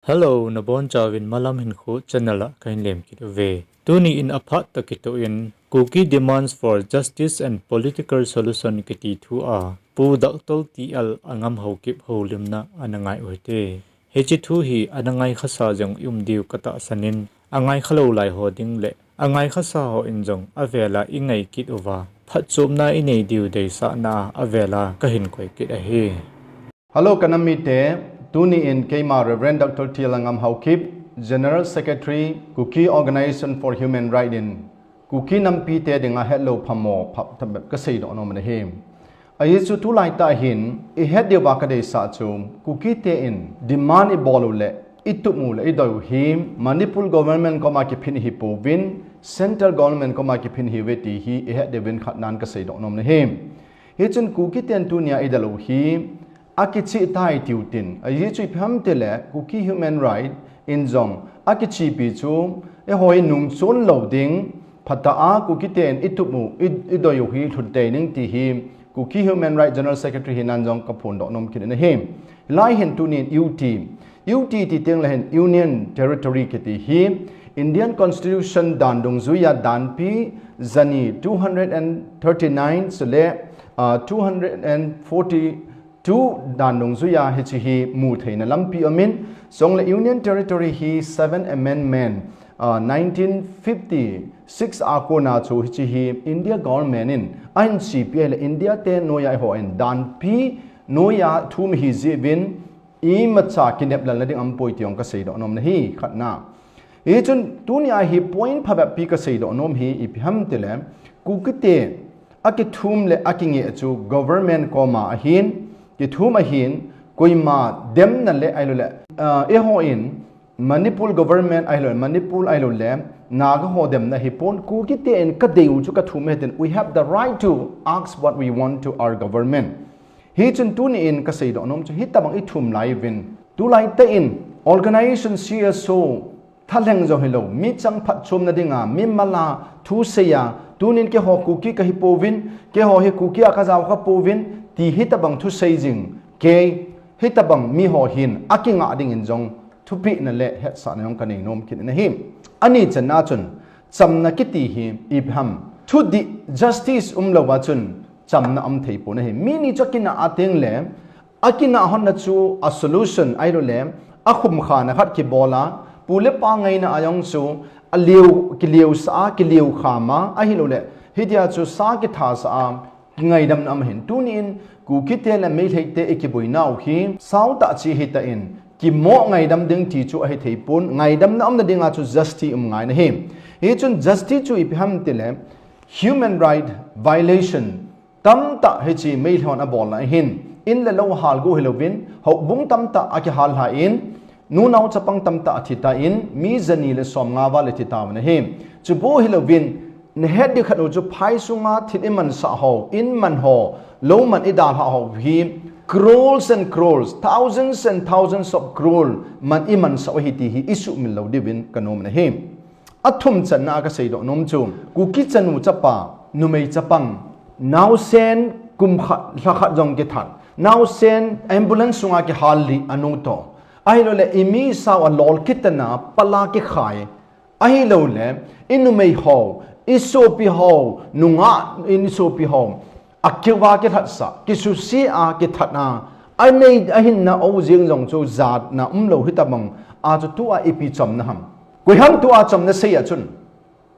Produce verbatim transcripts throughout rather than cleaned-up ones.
Hello, nabonchauvin Malam Hinkho channel a kahin lemkit uve. Tuni in aphat tah kitoh in Kuki Demands for Justice and Political Solution kiti thu a Pu Doctor T L Angam Haokip houlimna ana ngai uhite. Hiche thu hi ana ngai khasa jong i um diu katahsan in, angai khalou lai ho ding le angai khasa ho in jong avela i ngai kit uva, phatchomna i nei diu deisahna avela kahin koi kit ahi. Hello, kanam mite, tuni in keima Reverend Doctor T L Angam Haokip, General Secretary, Kuki Organization for Human Rights in Kuki nampi te dinga hetlou phamo phap thambep kasei doh nom ahi. Ahi chu tulai tah hin i het diuva kadeisah chu Kuki te in demand i bol u le i tup u le i doi u hi Manipur government koma kiphin hi pouvin, central government koma kiphin hi uve ti hi i het diuvin khatnan kasei doh nom ahi. Hichun Kuki ten tunia i del u hi akichih tai tiu tin. Ahi chu ipi ham tile Kuki Human Rights in jong akichipi chu eiho i nungchon lou ding, phatah a Kuki ten i tup u, i, i doi u hi lhun tei ning ti hi Kuki Human Rights General Secretary hinan jong kaphon doh nom kit in ahi. Hilai hin tunin U T, U T ti teng le hin Union Territory kiti hi Indian Constitution dan dungjuia danpi jani two hundred and thirty-nine chule, ah, two hundred and forty-two dan dungjuia hiche hi mu theina lampi umin, chule Union Territory hi seven Amendment, ah, nineteen fifty-six a kona chu hiche hi India government in ahin chipi ahile India te noiya eiho in danpi noiya thum hi jeh uvin imacha kinep lelna ding aumpoi ti jong kasei doh nom ahi, khatna. Hichun tunia hi point phabep pi kasei doh nom hi ipi ham tile, Kuki te akithum le akingeh chu government koma ahin, kithum ahin, koima demna le ahilou le, ah, eiho in Manipur government ahilou le, Manipur ahilou le, Naga ho demna hipon, Kuki te in kadei u chu kathum ahi tin, we have the right to ask what we want to our government. Hichun tuni in kasei doh nom chu hitabang i thum lai uvin. Tulai tah in organization C S O thalheng jong hilou, mi chang phatchomna dinga, mi mala thusei a, tunin keiho Kuki kahi pouvin, keiho hi Kuki a kajao kha pouvin, ti hitabang thusei jing, kei hitabang mi ho hin akingah dingin jong thupehna le hetsahna jong kanei nom kit in ahi. Ani channa chun, chamna kiti hi ipi ham. Thudih, justice umlouva chun chamna um thei pon ahi. Mi ni chu akinah a teng le, akinah honna chu a solution ahilou le, akhum khana khat kibol a, pu le pa ngaina a jong chu, aliu, kiliu sah a, kiliu kham a, ahilou le, hitia chu sa kitha sah a, kingaidamna um ahin. Tuni in, Kuki te le Meitei te i kiboinau hi, sao tah chi hitah in, kimo ngaidam ding ti chu ahi thei pon, ngaidamna umna dinga chu justice um ngai ahi. Hichun justice chu ipi ham tile, human right violation tamtah hiche Meitei hon abolna ahin, in le lou halgu hilouvin, houbung tamtah akihal lhan, nunao chapang tamtah athi tan, mi jani le somnga val athi tauvin ahi. Chubou hilouvin, nahet ding khat u chu phai sunga thil imansah ho, in man ho, lou man idalhah ho hi, crores and crores, thousands and thousands of crore man imansah u ahi ti hi isuhmil lou diuvin kanom ahi. Athum channa a kasei doh nom chu, Kuki chanu chapa, numei chapang, naosen kum khat, lha khat jong kithat, naosen ambulance sunga kihal lih anu toh, ahilou le imi sao alol kit tana pala kikhai, ahilou le, i numei ho, i sopi ho, nungah, i sopi ho, akeuva kilhatsah, kisuse a kithat a, anei ahinna o jeng jong chu jatna umlou hitabang a chu tua ipi chamna ham. Koi ham tua chamna sei a chun.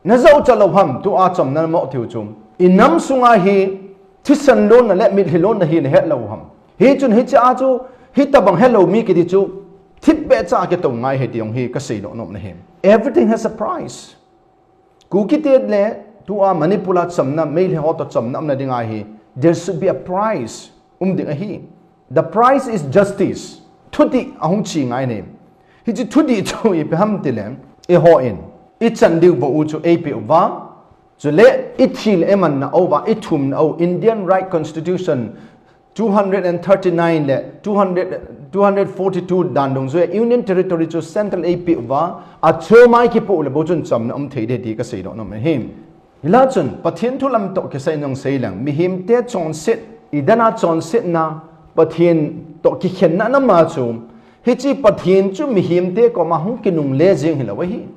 Najou cha lou ham tua chamna mo tiu chu. I nam sunga hi thisan lonna le mitlhi lonna hi nahet lou ham. Hichun hiche a chu hitabang helou mi kiti chu thipbeh cha a kitou ngai ahi ti jong hi kasei doh nom ahi. Everything has a price. Kuki te le tua Manipur a chamna, Meitei ho toh chamna umna dinga hi, there should be a price um ding ahi. The price is justice. Thudih ahung chi ngai ahi. Hiche thudih chu ipi ham tile, eiho in ichan diu bou u chu eipeh uva, chule ithi le imanna uva, ithumna u, Indian Right Constitution two hundred and thirty-nine le two hundred, two hundred forty-two dan dungjuia Union Territory chu Central eipeh uva, achom a ikipoh le bou chun chamna um thei ding ti kasei doh nom ahi. Hilai chun Pathen thu lam toh kisai nung sei leng, mihem te chonset, i dan a chonsetna, Pathen toh kikhenna nama chu, Hiche Pathen chu mihemte koma hung kinungle jeng hilou ahi.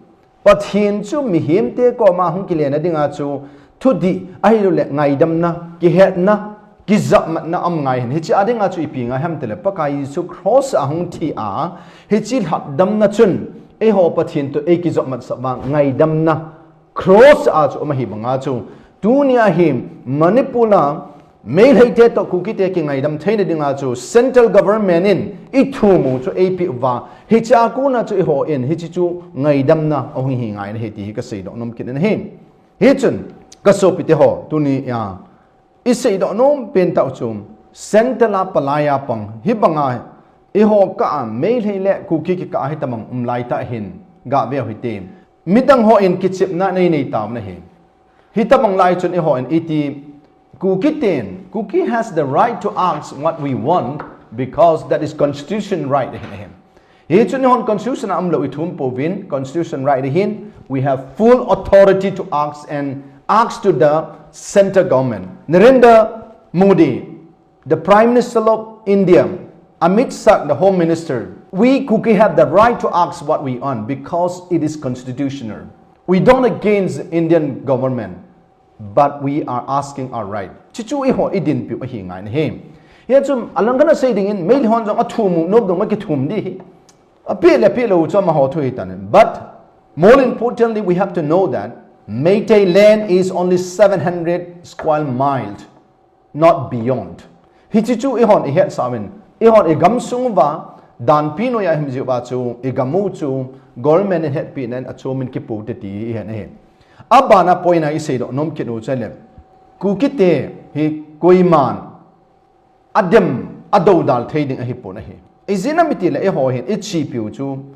Pathen chu mihemte koma hung kile na dinga chu thudih ahilouleh ngaidamna, kihetna, kijopmatna um ngai ahin. Hiche a dinga chu ipi ngai ham tile Pakai Jesu cross a hung thi a, hiche lhatdamna chun eiho Pathen toh eikijopmat sah uva ngaidamna cross a chu um ahi banga chu tunia hi Manipur a Meiteite toh Kukite kingaidam theina dinga chu central government in ithumu chu eipeh uva, hiche a kona chu eihon hiche chu ngaidamna ahung hi ngai ahi ti hi kaseidoh nom kit in ahi. Hichun kasopite ho, tunia iseidoh nom pen tah chu central a palai a pang hibanga eiho kah a Meitei le Kuki kikah a hitobang um laitah hin gave u hite. Midang hon kichepna nei nei tauvin ahi. Hitobang lai chun eihon iti, Kuki ten, Kuki has the right to ask what we want because that is constitution right ahin ahi. Hichun eihon constitution a umlou ithum pouvin, constitution right ahin, we have full authority to ask and ask to the central government. Narendra Modi, the Prime Minister of India, Amit Shah, the Home Minister, we Kuki have the right to ask what we want because it is constitutional. We don't against Indian government, but we are asking our right. Chuchu eiho idinpiu ahi ngai ahi. Hichun alang kana sei dingin Meitei hon jong athumu nom dong akithum ding ahi. Apeh le apeh lou chu amaho thu ahitan. But more importantly, we have to know that Meitei land is only seven hundred square miles, not beyond. Hiche chu eihon ihetsah uvin, eihon igamsung uva, danpi noiya ihim jiuva chu, igamu chu, government in hetpehna in achomin kipoute ti ihet ahi. Abana point a iseidoh nom kit u chu ahile, Kukite hi koiman adem, adoudal thei ding ahipon ahi. Ijeh inem itile eihon ichepiu chu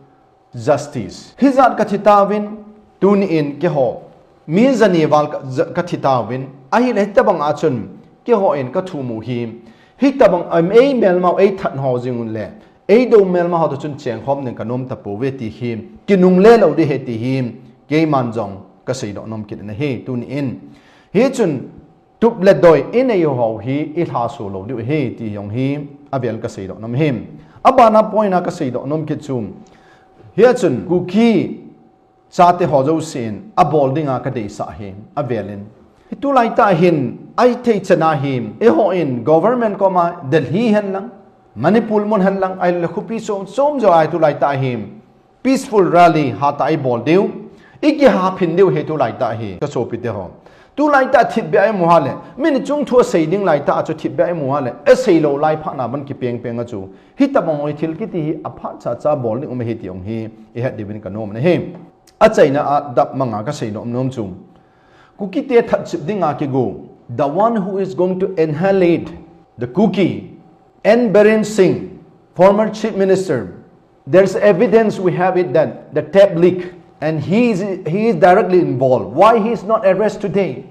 justice. Hijat kathi tauvin, tuni in keiho mi jani val ka, ja, kathi tauvin, ahile hitobang a chun keihon kathumu hi, hitobang a eimelmau eithat ho jing uleh, eidou melma ho toh chun chengkhom ding kanom tapouve ti hi, kinungle lou ding ahi ti hi, keiman jong kaseidoh nom kit in ahi, tuni in. Hichun, tup le doi inei u ho hi ilhaso lou diu ahi ti jong hi avel kaseidoh nom ahi. Abana point a kaseidoh nom kit chu, hichun Kuki chate ho jousen abol dinga kadeisah ahi, avel in. Hi tulaitah hin, ahi thei chan a hi, eihon government koma Delhi hen lang, Manipur mun hen lang, ahile khopi chom chom jou a hi tulaitah hi peaceful rally hatah a ibol diu, ikihaphin diu ahi tulaitah hi, kasopite ho. Tulaitah thipbeh a imu uleh, mi ni chungthu asei ding laitah a chu thipbeh a imu uleh, asei lou lai phat na ban kipeng peng a chu, hitobang hoi thil kiti hi aphat chacha bol ding um ahi ti jong hi ihet diuvin kanom ahi. Achaina a dap manga kaseinom nom chu, Kukite thatchip dinga kigo, the one who is going to annihilate the Kuki, N Biren Singh, former chief minister, there's evidence, we have it, that the tape leak, and he is, he is directly involved. Why he is not arrested today?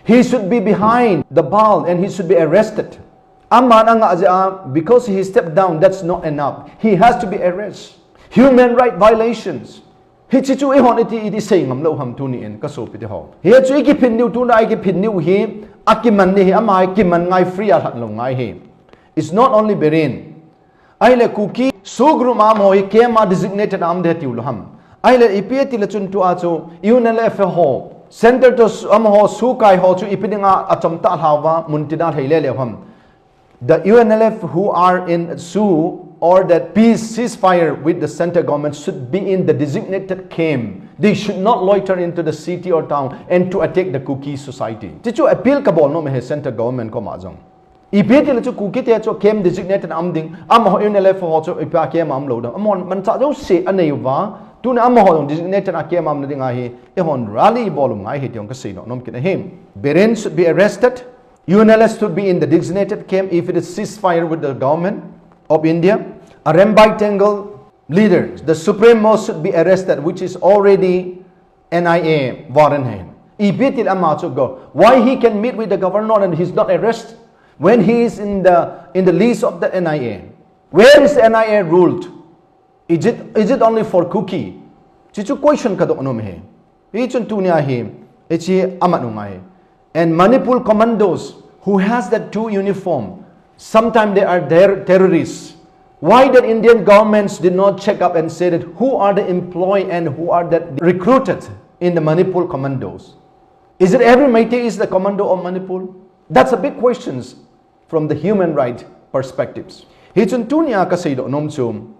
He should be behind the bar and he should be arrested. Aman angah jeh a, because he stepped down, that's not enough. He has to be arrested. Human right violations. Hiche chu eihon iti, iti sei ngam lou ham tuni in kasopite ho. Hichu ikiphin diu, tuna ikiphin diu hi, akiman ding ahi, ama kiman ngai free a lhat lou ngai ahi. It's not only Biren. Ahile Kuki, SoO group a amaho hi camp a designated a um ding tiu lou ham. Ahile ipi tile chun tua chu, U N L F ho, center toh SoO, amaho SoO kai ho chu ipi dinga achom tah lhauva, muntina lhai le le ham. The U N L F who are in SoO or that peace ceasefire with the central government should be in the designated camp. They should not loiter into the city or town and to attack the Kuki society. Chuchu appeal kabol nom ahi central government koma jong. Ipi tile chu Kukite chu camp designated a um ding, amaho U N L F ho chu ipi a camp a um lou ding. Amaho manchah jouse anei uva, tuna amaho jong designated a camp a umna ding ahi, eihon rally ibol u ngai ahi ti jong kaseidoh nom kit ahi. Biren should be arrested. U N L F should be in the designated camp if it is ceasefire with the government of India. Arambai Tenggol leader, the supremo should be arrested, which is already N I A warrant ahi. Ipi tile ama chu go. Why he can meet with the governor and he's not arrested when he is in the, in the list of the N I A? Where is N I A ruled? Is it, is it only for Kuki? Chuchu question kadoh nom ahi. Hichun tunia hi, hiche amat u ngai. And Manipur commandos who has the two uniform, sometimes they are ter-, terrorists. Why that Indian governments did not check up and say that who are the employee and who are that recruited in the Manipur commandos? Is it every Meitei is the commando of Manipur? That's a big questions from the human right perspectives. Hichun tunia kaseidoh nom chu,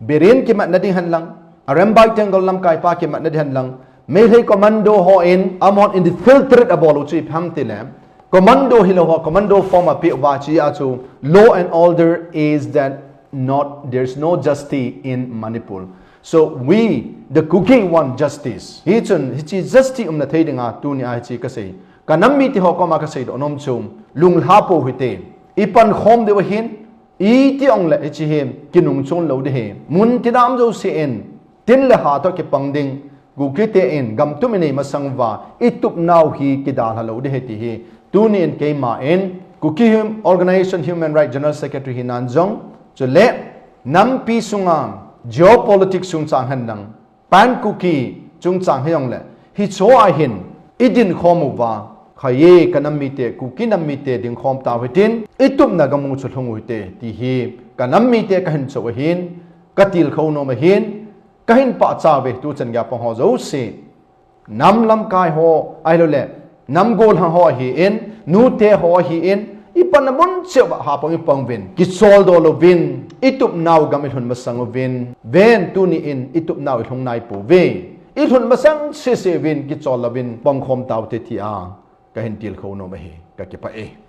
Biren kimatna ding henlang, Arambai Tenggol lamkaipa kimatna ding henlang, Meitei commando hon amahon infiltrate abol u chu ipi ham tile, commando hilou ho, commando form apeh uva chia chu, law and order is that not, there's no justice in Manipur. So we, the Kuki, want justice. Hichun, hiche justice umna thei dinga, tunia hiche kasei. Kanam mite ho koma kaseidoh nom chu, lunglha pou hite. Ipankhom diu ahin, iti jongle hiche hi kinungchon lou ding ahi. Mun tidam jouse in, tin le ha toh kipang ding, Kukite in gamtum inei masang uva, itupnau hi kidalha lou ding ahi ti hi. Tunin keiman, Kuki Hum-, Organization Human Rights General Secretary hinan jong, chule, nampi sunga, geopolitics chungchang henlang, Pan Kuki chungchang hijongle, hicheho a hin, idinkhom uva, khaye kanam mite, Kuki nam mite dingkhom tau hitin, itupna gamu chu lhung u hite, ti hi, kanam mite kahin chou ahin, katilkhou nom ahin, kahin pachat uve tuchan geiya pang ho jouse. Nam lamkai ho, ahiloule, nam gollhang ho ahin, nute ho ahin, ipanna mun cheh uva hapang ipang uvin, kicholdo louvin, itupnau gam ilhun masang uvin, ven tuni in itupnau ilhung naipouve, ilhun masang sese uvin, kichol louvin, pangkhom taute tia, kahin tilkhou nom ahi, kakipah e.